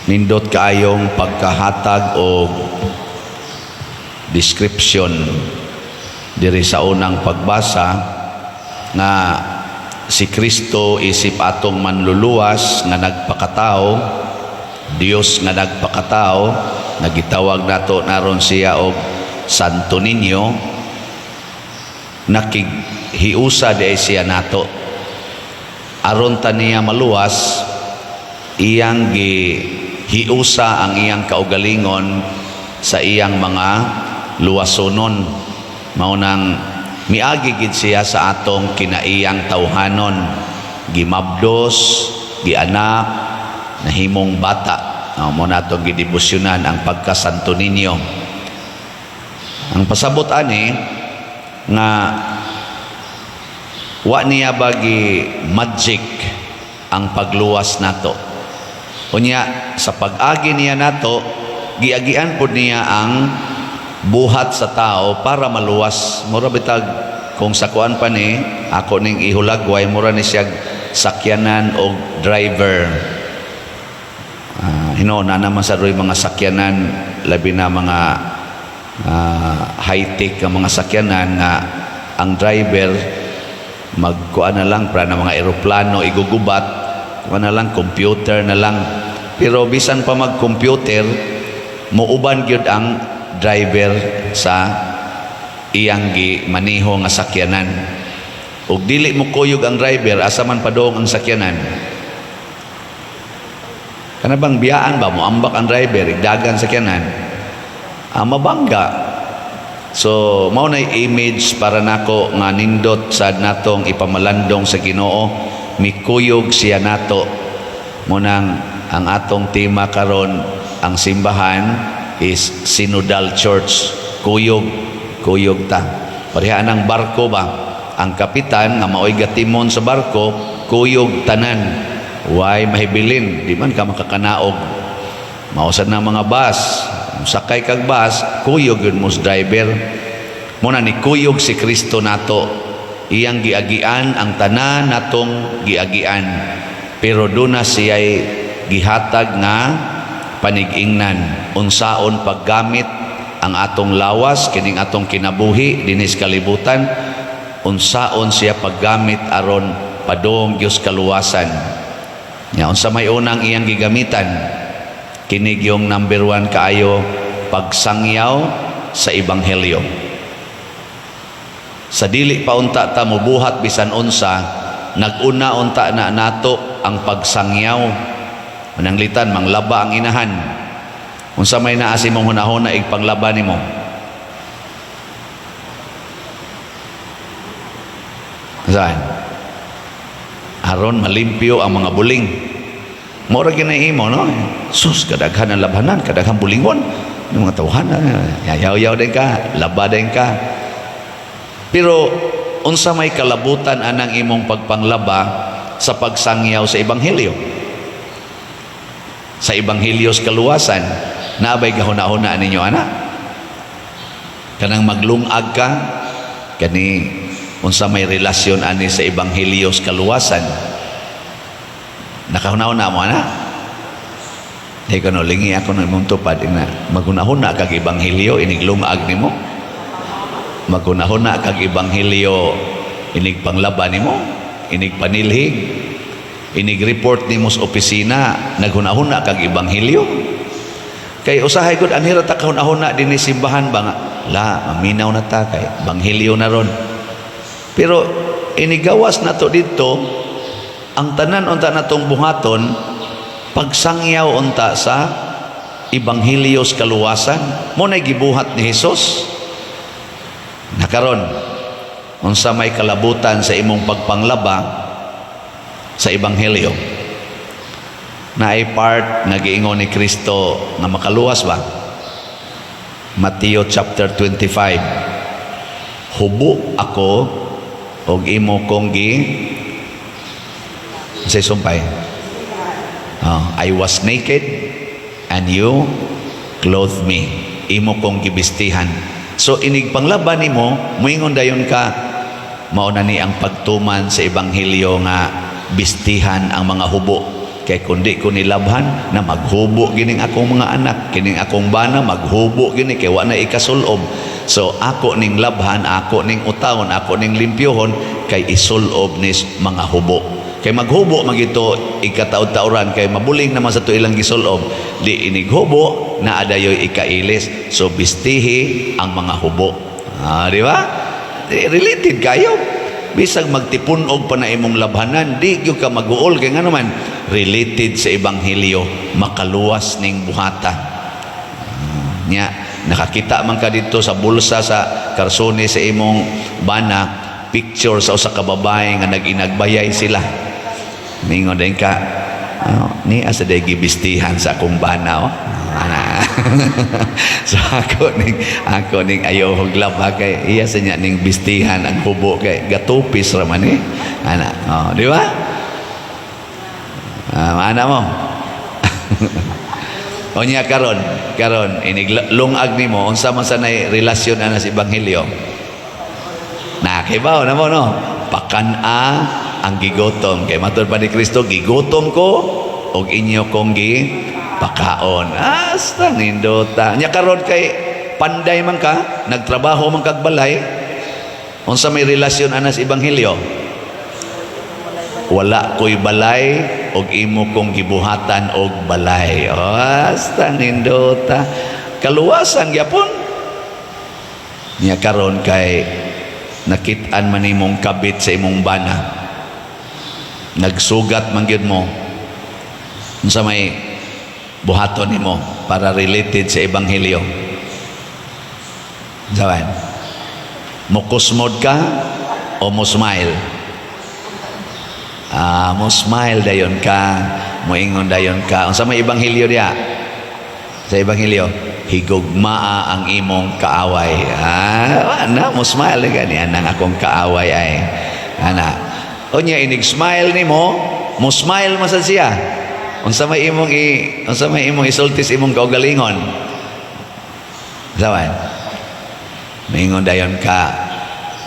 Nindot kaayong pagkahatag og description diri sa unang pagbasa nga si Kristo isip atong manluluwas nga nagpakatao, Dios nga nagpakatao, nagitawag nato naron siya og Santo Niño. Nakighiusa di siya nato aron ta niya maluwas. Iyang gihiusa ang iyang kaugalingon sa iyang mga luwasonon. Mao nang miagi gid siya sa atong kinaiyang tawhanon, gimabdos, gianak, nahimong bata. No, mao na atong gidebosyonan ang pagkasanto ninyo. Ang pasabot ani nga wa niya bagi magic ang pagluwas nato. Unya sa pag-agi niya nato, giagian pod niya ang buhat sa tao para maluwas. Mura bitag kung sa kuan pa ni ako ning ihulagway, mura ni siya sakyanan og driver. Hinuon na naman sa roy mga sakyanan, labi na mga high-tech nga mga sakyanan nga ang driver magkuan na lang para na mga eroplano igugubat, kuan na lang, computer na lang. Pero bisan pa mag-computer, muuban gyud ang driver sa iyang gi maniho nga sakyanan. Ug dili mo kuyog ang driver, asa man padung ang sakyanan? Kana bang biyaan ba mo ambak ang driver, igdagan sakyanan, mabangga. So mao na image para nako nga nindot sad natong ipamalandong sa Ginoo, mikuyog siya nato. Mao nang ang atong tema karon, ang simbahan is synodal church, kuyog kuyog ta. Pareha ng barko ba, ang kapitan nga maoy gatimon sa barko, kuyog tanan. Way mahibilin, di man ka makakanaog. Mao sad na mga bus, sakay kag bus, kuyog yun mo sa driver. Mao na ni kuyog si Kristo nato. Iyang giagian ang tanan natong giagian, pero duna siya'y gihatag nga panigingnan unsaon paggamit ang atong lawas, kining atong kinabuhi dinhi sa kalibutan, unsaon siya paggamit aron padung Dios kaluwasan nya. Unsa may unang iyang gigamitan? Kini yung number one kaayo, pagsangyaw sa ebanghelyo. Sa dili pa unta ta mobuhat bisan unsa, naguna unta na nato ang pagsangyaw. Mananglitan manglaba ang inahan. Unsa may naa sa imong hunahuna igpanglaba nimo? Saan aron malimpyo ang mga buling? Mora ginahimo, no? Sus, kadaghan ang labhanan, kadaghan bulingon yung mga tawhan. Yayaw-yaw din ka, laba din ka. Pero unsa may kalabutan anang imong pagpanglaba sa pagsangyaw sa ebanghelyo, sa ebanghelyo sa kaluwasan? Naabay gahuna-huna ninyo ana? Kanang maglungag ka kani, unsa may relasyon ani sa ebanghelyo sa kaluwasan? Nakahuna-huna mo ana? Di ko no, lingi ako ng imong tupad ina. Maghuna-huna kag ebanghelyo inig lungag nimo? Maghuna-huna kag ebanghelyo inig panglaba nimo, inig panilhig, inig report nimo sa opisina, naghuna-huna kag ebanghelyo? Kay usahay gud anhira ta kahuna-huna dinhi simbahan ba nga la maminaw na ta kay ebanghelyo na ron. Pero inigawas nato dito, ang tanan unta natong buhaton pagsangyaw unta sa ebanghelyo sa kaluwasan. Mao nay gibuhat ni Hesus. Nakaron, unsa may kalabutan sa imong pagpanglaba sa ebanghelyo? Naay part nga giingon ni Kristo nga makaluwas ba? Mateo chapter 25: "Hubo ako og imo kong gi sa sumpay." Oh, "I was naked and you clothed me." Imo kong gibistihan. So inig panglaba nimo, muingon dayon ka, mao na ni ang pagtuman sa ebanghelyo nga bistihan ang mga hubo. Kay kundi ko nilabhan na maghubo gining akong mga anak, kining akong bana maghubo gini kay wa na ikasulob. So ako ning labhan, ako ning utawon, ako ning limpyohon kay isulob nis mga hubo. Kay maghubo magito ikataod-taoran kay mabuling naman sa to ilang gisulob. Di inighubo na adayoy ikailis. So bistihi ang mga hubo. Ah, di ba? Di, related kayo. Bisag magtipun-og pa na imong labhanan, di gyud ka maguol kay ngano man related sa ebanghelyo, makaluwas ning buhata. Nya nakakita man ka dito sa bulsa sa karsone sa imong bana, picture sa usa ka babae nga nag-inagbayay sila. Mingon din ka, "Oh, ni asa day gibistihan sa akong bana, oh." Ana. So ako ning ayo og laba kay iya sa niya ning bistihan ang hubo kay gatupis ra man eh. Ana, oh, di ba? Ah, maana mo. O niya karon, karon inig lungag nimo, unsa man sa nay relasyon ana sa ebanghelyo? Nakibaw na mo, no? Pakan-a ang gigutom kay matud pa ni Kristo, "Gigutom ko og inyo kong gi pakaon." Asta nindota. Nya karon kay panday man ka, nagtrabaho man kag balay, unsa may relasyon ana sa ebanghelyo? Wala ko'y balay og imo kong gibuhatan og balay. O, asta nindota. Kaluwasan gyapon. Nya karon kay nakit-an man imong kabit sa imong bana. Nagsugat man gyud mo. Unsa may buhaton nimo para related sa ebanghelyo? Unsa man? Mukusmod ka o mo smile? Ah, mo smile dayon ka, moingon dayon ka. Unsa may ebanghelyo diya? Sa ebanghelyo, higugmaa ang imong kaaway. Ah, na mo smile gani anang akong kaaway ay. Ana. Unya inig smile nimo, mo smile man sad siya. Unsa may imong isulti sa imong kaugalingon? Sawan. Maingon dayon ka,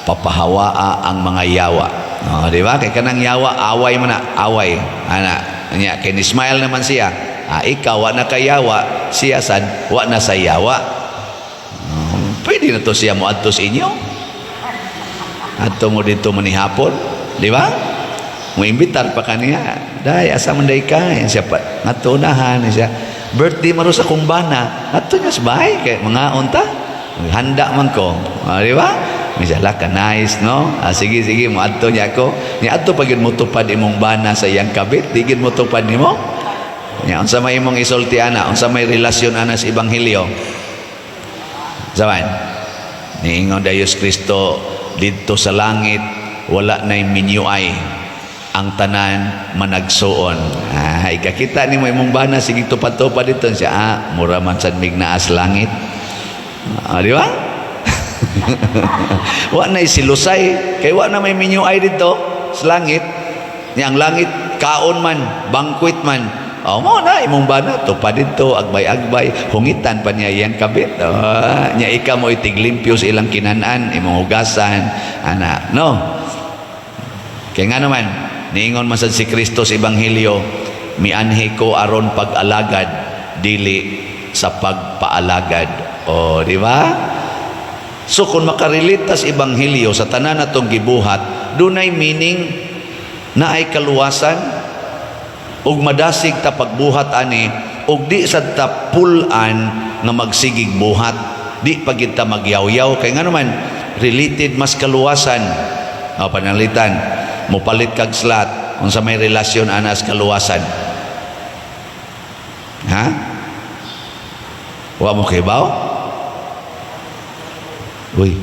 "Papahawaa ang mga yawa." Oh, di ba? Kay kanang yawa, away man na, away. Ana, nya kay ni smile naman siya. Ah, ikaw wa na kayawa, siya sad wa na sa yawa. Oh, pwede na to siya mo adto sa inyo. Adto mo dito manihapon, di ba? Mo imbitar pa kaniya. "Day, asa man day ka?" Yan siya pa ngatunahan siya. "Birthday maro sa akong bana." Adto niya sa bahay kay mga unta. Handa man ko. Ah, di ba? Misala ka nice, no? Ah, sige, sige, mo adto niya ako. Ni adto pag mo tupad imong bana sa iyang kabit, di gid mo tupad nimo. Nya unsa may imong isulti ana? Unsa may relasyon ana sa ebanghelyo? Sawan. Niingon dayon Kristo didto sa langit wala nay minyuay, ang tanan managsuon. Ah, ikakita nimo imong bana sige tupad-tupad dito siya. Ah, mura man sad mig naa sa langit. Ah, di ba? Wa na silusay kay wa na may minyuay dito sa langit. Ni ang langit kaon man, banquet man. Oh, mo na imong bana tupad dito, agbay-agbay, hungitan pa niya iyang kabit. Oh, nya ika mo itiglimpyo sa ilang kinanan, imong hugasan, ana, no? Kaya nga naman, niingon man sad si Kristo sa Ebanghelyo, "Mianhi ko aron pag-alagad, dili sa pagpaalagad." O, di ba? So kung makarelate tas Ebanghelyo sa tanan natong gibuhat, dunay meaning na ay kaluwasan ug madasig ta pagbuhat ani ug di sad ta pulan nga magsigig buhat, di pa gid ta magyawyaw kay ngano man related mas kaluwasan. O, pananglitan mopalit kag slot, unsa may relasyon ana sa kaluwasan, ha? Wa mo kibaw? Uy,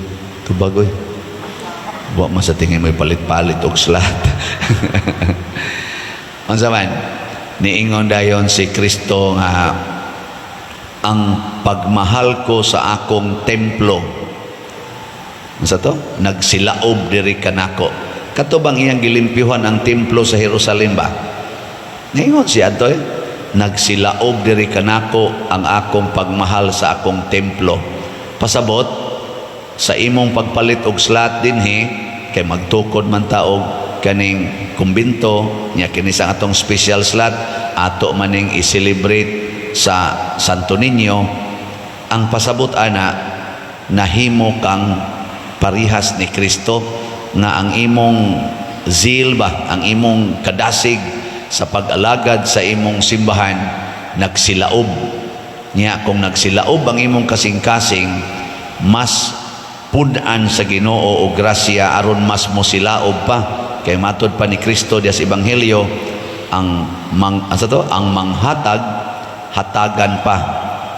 tubag, uy. Wa man sa tingin mo'y palit-palit og slot. Unsa man? Niingon dayon si Kristo nga ang pagmahal ko sa akong templo. Unsa to? Nagsilaob diri kanako. Kato bang iyang gilimpyuhan ang templo sa Jerusalem ba? Niingon siya ato eh. Nagsilaob diri kanako ang akong pagmahal sa akong templo. Pasabot sa imong pagpalit og slot dinhi kay magtukod man ta og kaning kumbinto, nya kini sa atong special slot. ato maning i-celebrate sa Santo Niño. Ang pasabot ana, nahimo kang parihas ni Kristo nga ang imong zeal ba, ang imong kadasig sa pag-alagad sa imong simbahan nagsilaob niya. Kung nagsilaob ang imong kasing-kasing, mas pun-an sa Ginoo og grasya aron mas mo silaob pa, kay matod pa ni Kristo diya sa Ebanghelyo, ang mang asa to, ang manghatag, hatagan pa,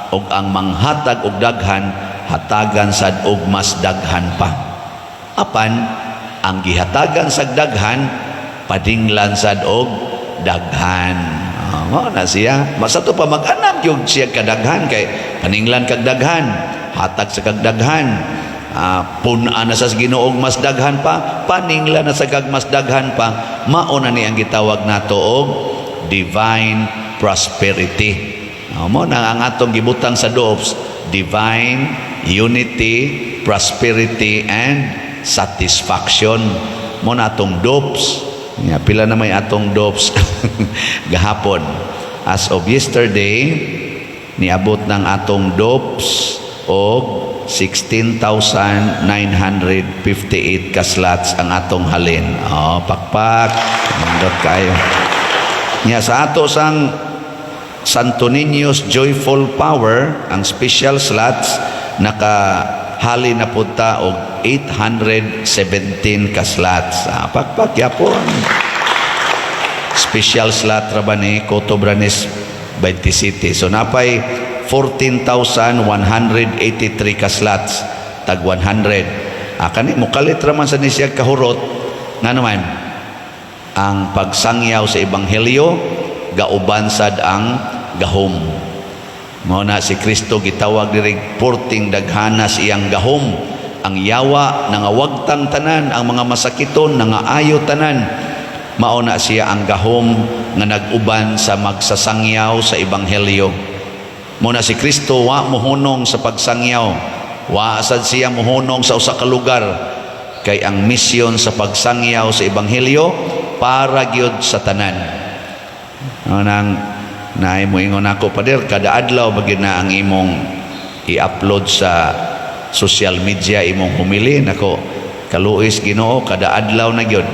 ug ang manghatag og daghan, hatagan sad og mas daghan pa. Apan ang gihatagan sa daghan, padinglan sad og daghan. Oh, mao na siya. Masa to pa mag-anak yung siya kadaghan, kay paninglan kag daghan, hatag sa kag daghan, pun-an na sa Ginoo og mas daghan pa, paninglan na sa kag mas daghan pa. Mao na ni ang gitawag nato og divine prosperity. Mao na ang atong gibutang sa DOPS, divine unity, prosperity and satisfaction. Mao na atong DOPS. Ya, pila na may atong DOPS gahapon? As of yesterday, niabot ng atong DOPS og 16,958 ka slots ang atong halin. Oh, pakpak. Nindot kayo. Nya sa ato sang Santo Niño's Joyful Power, ang special slots, nakahali na pud ta og 817 ka slots. Ah, pakpak yapon. Special slot ra ba ni Coto Branes 20 City. So napay 14,183 ka slots, tag 100. Ah, kani mukalit ra man sa ni siya kahurot, nga naman ang pagsangyaw sa ebanghelyo gauban sad ang gahom. Mao na si Kristo gitawag diri porting daghanas iyang gahom. Ang yawa nangawagtang tanan, ang mga masakiton nangaayo tanan. Mao na siya ang gahom nga nag-uban sa magsasangyaw sa ebanghelyo. Mao na si Kristo wa mohunong sa pagsangyaw. Wa sad siya mohunong sa usa ka lugar, kay ang misyon sa pagsangyaw sa ebanghelyo para gyud sa tanan. Ano nang naay mo ingon ako, "Pader, kada adlaw ba gyud na ang imong i-upload sa social media imong homily?" Nako, kaluoy sa Ginoo, kada adlaw na gyud.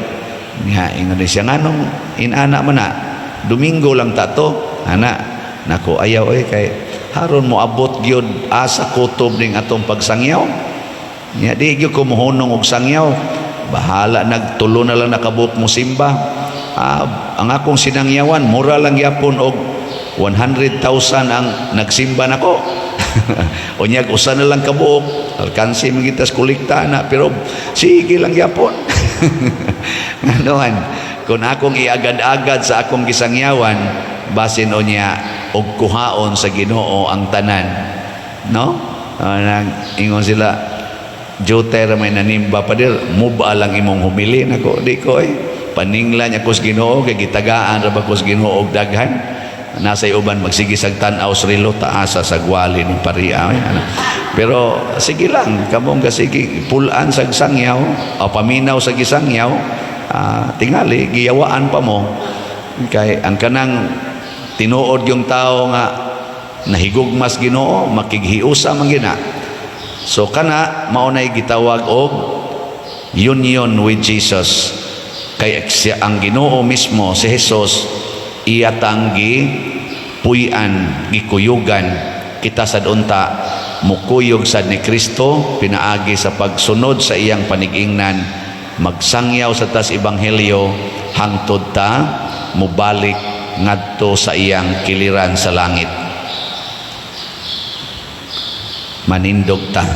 Nga ingon ni siya, "Nganong inana man na? Domingo lang ta to ana." Nako, ayaw oy, kay haron mo abot gyud asa kutob ning atong pagsangyaw. Nya di gyud ko mohunong og sangyaw. Bahala nagtulo na lang nakabuok mo simba. Ah, ang akong sinangyawan mura lang gyapon og 100,000 ang nagsimba nako. Unyag usa na lang kabuok, alkansi man gitas kolekta na, pero sige lang gyapon. Nganoan kung akong iagad-agad sa akong gisangyawan, basin unya og kuhaon sa Ginoo ang tanan, no? Nang ingon sila, "Jote ra may nanimba, pader, muba lang imong homily." Nako, di ko eh. Paninglan niya ko sa Ginoo kay gitagaan ra ba ko sa Ginoo og daghan. Nasa uban magsige sag tan-aw sa relo, taasa sa gwali ni paria ay, ano. Pero sige lang kamong kasige pulan sag sangyaw o paminaw sa gisangyaw, tingali giyawaan pa mo, kay ang kanang tinuod yung tao nga nahigugmas Ginoo, makighiusa man gina. So kana mao nay gitawag og union with Jesus, kay siya ang Ginoo mismo, si Jesus, iya tang gi puy-an, gikuyugan. Kita sad unta mukuyog sad ni Kristo pinaagi sa pagsunod sa iyang panigingnan, magsangyaw sa tas ebanghelyo hangtod ta mubalik ngadto sa iyang kiliran sa langit. Manindog ta.